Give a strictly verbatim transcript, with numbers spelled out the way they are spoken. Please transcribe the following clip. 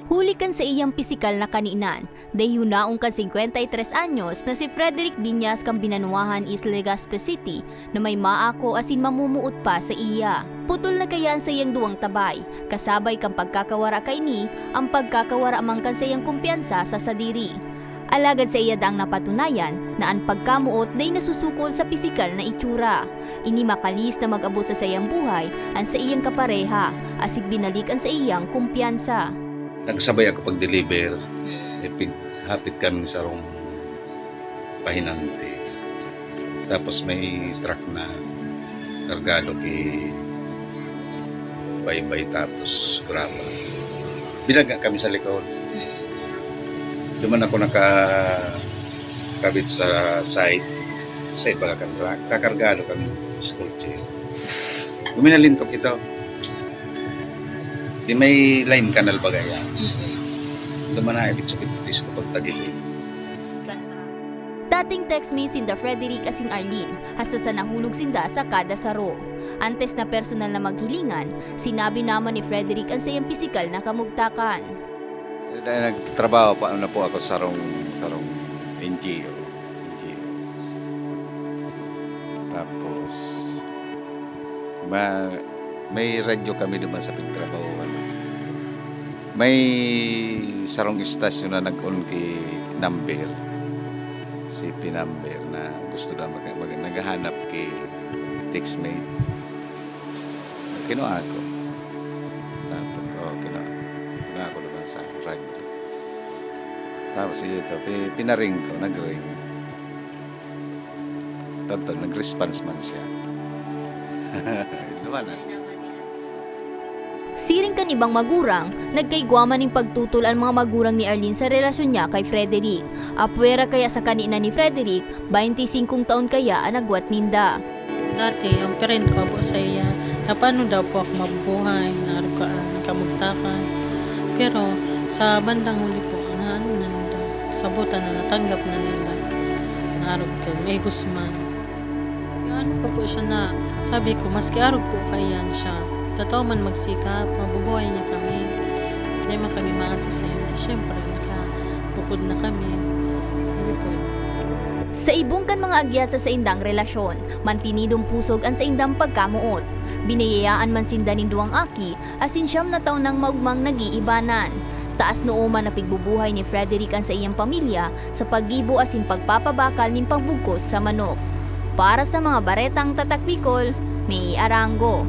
Huli kan saiyang pisikal na kaninan, dai hunaon kan singkwenta y tres anyos na si Frederick Viñas kan Binanwahan, East Legazpi City, na may maako asin mamumuot pa sa iya. Putol na kaya an saiyang duwang tabay, kasabay kan pagkakawara kaini, an pagkakawara man kan saiyang kumpiyansa sa sadiri. Alagad saiya daang napatunayan na an pagkamoot dai nasusukol sa pisikal na itsura. Ini makalihis na mag-abot sa saiyang buhay an saiyang kapareha, asin binalik an saiyang kumpiyansa. Nagsabay ako pag-deliver, may pig-, hapit kaming sarong pahinante. Tapos may truck na kargado ki baybay tapos graba. Binaga kami sa likod. Duman ako nakakabit sa side. Side baga kan truck. Kakargado kami sa kotse. Guminalintok ito. Di may lime canal baga yan. Duman na ibit sa bitis ko pagtagilid. Dating textmate sinda Frederick asin Arlene, hasta sa nahulog sinda sa kada saro. Antes na personal na maghilingan, sinabi naman ni Frederick an saiyang pisikal na kamugtakan. Dahil nagtatrabaho pa na po ako sa sarong, sarong N G O. N G O. Tapos, ma, may radyo kami naman sa pagtrabaho. May sarong istasyon na nag-on ki number, C P number, na gusto daw mag, mag, naghahanap ki textmate. Kinuha ko. Tapos, oh, kinuha. Kinuha ko naman sa radyo. Tapos ito, pi, pinaring ko, nag-ring. Totoo, nag-response man siya. Duman na. Siring kan ibang magurang, nagkaigwa man nin pagtutol an mga magurang ni Arlene sa relasyon niya kay Frederick. Apwera kaya sa kaninan ni Frederick, baynti singkong taon kaya an agwat ninda. Dati, ang parent ko, abo saiya, na paano daw po ako mabubuhay, na arog ko ang kamugtakan. Pero sa bandang huli po, naano na ninda, sabutan na, natanggap na ninda, na arog ko, may Guzman. Yung ano ko po siya na, sabi ko, maski arog po kaiyan siya, totoo man magsikap, mabubuhay niya kami. Hindi man kami maasa sa hindi, syempre, nakabukod na kami. Hindi po. Sa ibong kan mga agyat sa saindang relasyon, mantinidong pusog an saindang pagkamoot. Biniyayaan man sinda nin duwang aki, asin siyam na taon nang maogmang nag-iibanan. Taas noo man na pigbubuhay ni Frederick an saiyang pamilya sa paggibo asin pagpapabakal nin pagbugkos sa manok. Para sa mga baretang Tatak Bicol, May Arango.